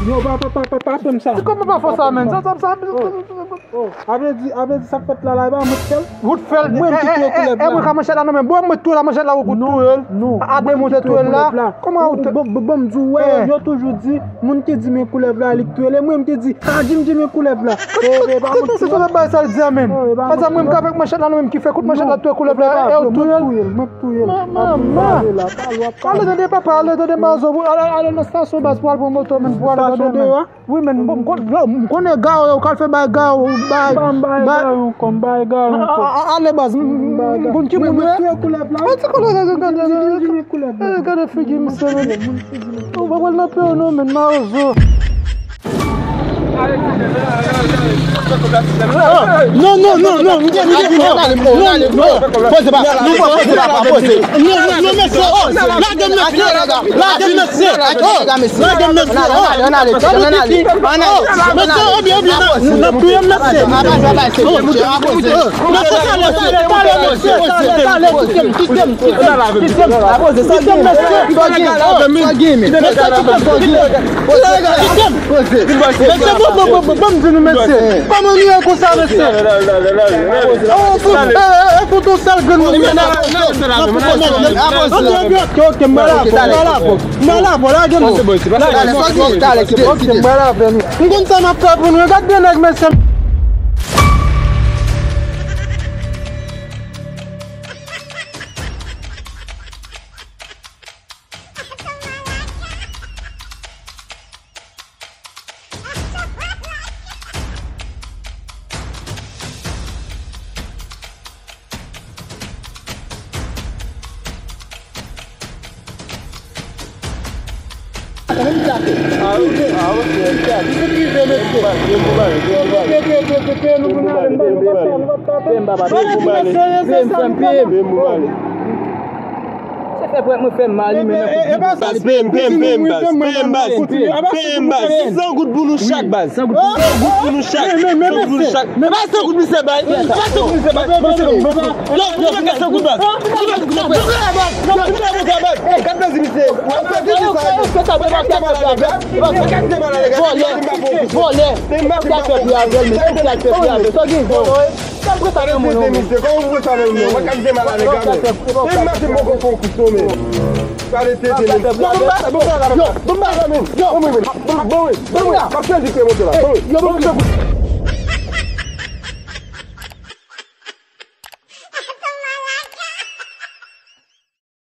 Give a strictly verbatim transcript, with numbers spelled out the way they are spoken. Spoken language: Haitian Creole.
Non, pa, pa, pa, pa, pa fè m sa. Kòman pa fè sa, menn? Sa, sa, sa. Oh, a vle di, a vle di sa k fèt la la, e pa mwen k fè l? Ou t fè l. Mwen menm ki touye koulèv la. E mwen ka manchèt la nan men m. Bon, mwen touye la, manchèt la, ou kout touye l. Non. A de moun te touye l la. Kòman ou te. Bon, bon, bon, m di w, wè, yo toujou di, moun ki di men koulèv la, li k touye l. E mwen, m te di, a, Jim, Jim, men koulèv la. Kote se koulèv bay sa l di a, menn? Pase mwen, m ka avèk manchèt la, nan men m ki fè kout manchèt la, touye koulèv la, e ou touye l. Mwen k touye l. Manman. Ale tande papa, ale tande mazo, ale, ale nan stasyon baz pou al pran moto, menn, pou al tande, menn. Wi, men bon, m konnen gawo yo, ou ka al fè bay gawo, bay. Bay gawo, kòm bay gawo. Ale baz, moun ki moun yo. Mwen touye koulèv la. Mwen touye koulèv la, gade, gade, gade figi misye, men. Ou pa pral nan peyi non, men, mawozo. Non, non, non, non, m gen, m gen, non, non, non, poze pa, non, poze pa, poze. Non, non, non, mesye, oh, lage mesye, lage mesye, oh, lage mesye, oh. Mesye, ebyen, ebyen, nan, nan, nan, mesye. Mesye, talè, talè, talè, mesye, talè, talè, kite m, kite m, kite m, kite m, kite m, mesye. Mesye, kite m, kite m. Mesye, bon, bon, bon, bon, bon, m di nou, mesye. Kòman nou ye konsa, mesye? Oh, pou, eh, eh, pou ton sèl grenn moun, men nan, nan, nan, ok, ok, ok, m ba la, m ba la, m ba la, lage m. Ok, m ba la, frè m. M konn sa m ap fè pou nou. Gad de nèg, mesye. Se fè prank mwen fè m mal wi, men nan kout baz. Peye m, peye m, peye m, baz. Peye m, baz. Peye m, baz. San goud pou nou chak, baz. San goud pou nou chak. San goud pou nou chak. San goud misye bay. San goud misye bay. Yo, yo, yo, san goud, baz. Yo, yo, yo, yo, baz. Gad nan zye misye. Gad nan zye misye. Vòlè. Vòlè. Sa w gen, vòlè? Sa w gen, vòlè? Kòman w fè sa avè m, non? Mwen ka fè mal avèk gade. E m mache mwen konn konkou sou men. Gade tete men. Bon bagay, bon bagay, men. Bon bagay, men. Bon bagay, men. Bon bagay, men. M ap chanje kle moto la. Bon bagay.